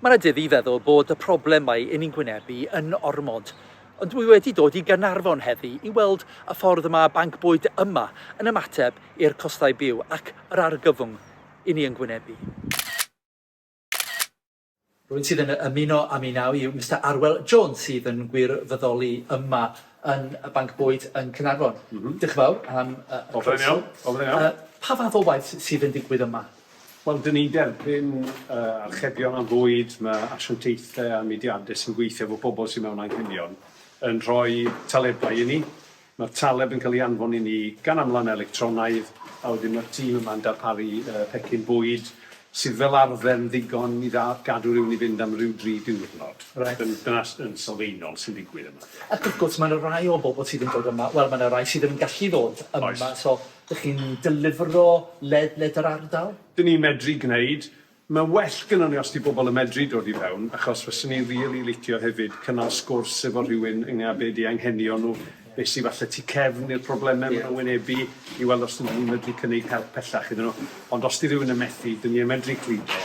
Mae yna duedd i feddwl bod y problemau i ni'n gwynebu yn ormod, ond dwi wedi dod i Gaernarfon heddi i weld y ffordd y mae banc bwyd yma yn ymateb i'r costau byw ac yr argyfwng i ni yn gwynebu. Rwy'n sydd yn ymuno â mi nawr yw Mister Arwel Jones sydd yn gwirfoddoli yma yn y Banc Bwyd yn Caernarfon. Mm -hmm. Diolch yn fawr am y croeso. Iawn. Pa fath o waith sydd yn digwydd yma? Wel, dyn ni'n derbyn uh, archebion am fwyd, mae asiantaethau a mudiadau sy'n gweithio efo pobl sydd mewn anghenion yn rhoi talebau i ni. Mae'r taleb yn cael ei anfon i ni gan amla'n electronaidd, a wedyn mae'r tîm yma'n darparu pecyn bwyd sydd fel arfer yn ddigon i dda- gadw rhywun i fynd am ryw dri diwrnod. Reit. Dyn- Dyna s- yn sylfaenol sy'n digwydd yma. Ac wrth gwrs mae 'na rai o bobl sydd yn dod yma, wel mae 'na rai sydd ddim yn gallu ddod yma. Oes. So dych chi'n delifro ledled yr ardal? Dyn ni'n medru gneud. Mae'n well gynnon ni os 'di bobl yn medru dod i fewn, achos fyswn i rili licio hefyd cynnal sgwrs efo rhywun ynglŷn â be' 'di anghenion nhw, be' sy falle tu cefn i'r probleme ma' nhw'n wynebu, i weld os 'dyn ni'n medru cynnig help pellach iddyn nhw. Ond os 'di rhywun yn methu, 'dyn ni yn medru cludo,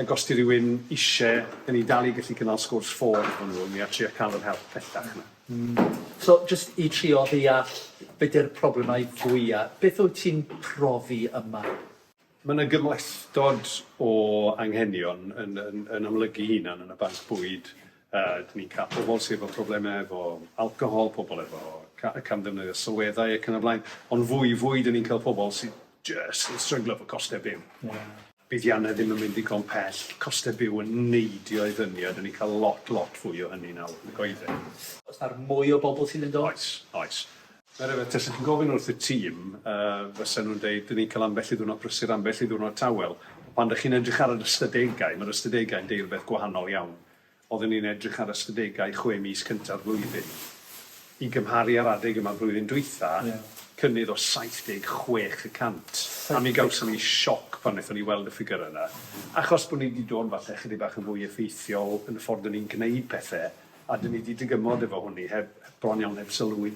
ag os 'di rhywun isie, 'dyn ni dal i gallu cynnal sgwrs ffôn efo nhw ynglŷn â trio ca'l yr help pellach 'na. So jyst i trio ddeall be' 'di'r problemau fwya, beth wyt ti'n profi yma? Mae yna gymhlethdod o anghenion yn yn yn amlygu hunan yn y banc bwyd. Yy 'dyn ni'n ca'l pobol sy efo probleme efo alcohol, pobol efo ca- camddefnyddio sylweddau ac yn y blaen, ond fwy fwy 'dyn ni'n ca'l pobol sy jyst yn stryglo efo coste byw. Ie. Buddianne ddim yn mynd ddigon pell, coste byw yn neidio i fyny a 'dyn ni'n ca'l lot lot fwy o hynny nawr nag oedden. Oes 'na mwy o bobl sydd yn dod? Oes, oes. Mae'n rhyfedd, tasech chi'n gofyn wrth y tîm, yy, fysen nhw'n deud, 'dyn ni'n cael ambell i ddiwrnod prysur, ambell i ddiwrnod tawel. Pan 'dych chi'n edrych ar yr ystadegau, mae'r ystadegau'n deud rhywbeth gwahanol iawn. Oedden ni'n edrych ar ystadegau chwe mis cynta'r flwyddyn, i gymharu â'r adeg yma blwyddyn dwytha, cynnydd o 76 y cant. A mi gawson ni sioc pan wnaethon ni weld y ffigyrau yna, achos bod ni 'di dod falle chydig bach yn fwy effeithiol yn y ffordd 'dyn ni'n gwneud pethe, A dyn ni 'di dygymod efo hwnny heb, bron iawn heb sylwi.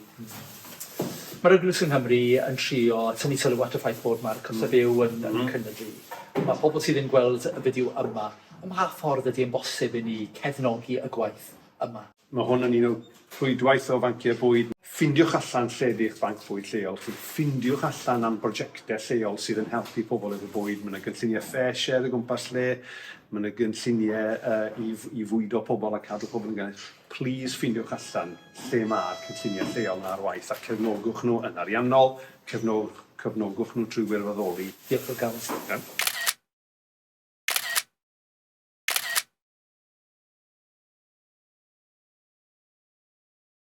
Mae'r Eglwys yng Nghymru yn trio tynnu sylw at y ffaith bod mae'r costau byw yn yn cynyddu. Mae pobl sydd yn gweld y fideo yma, ym mha ffordd ydy e'n bosib i ni cefnogi y gwaith yma? Mae hwn yn un o rhwydwaith o fanciau bwyd. Ffindiwch allan lle ydy eich banc bwyd lleol chi. Ffindiwch allan am brojectau lleol sydd yn helpu pobl efo bwyd. Mae yna gynlluniau FareShare o gwmpas lle. Mae yna gynlluniau yy i i fwydo pobl a cadw pobl yn gynnes. Plîs ffeindiwch allan lle mae'r cynlluniau lleol 'na ar waith a cefnogwch nhw yn ariannol, cefnogwch cefnogwch nhw trwy wirfoddoli. Diolch o galon. Iawn.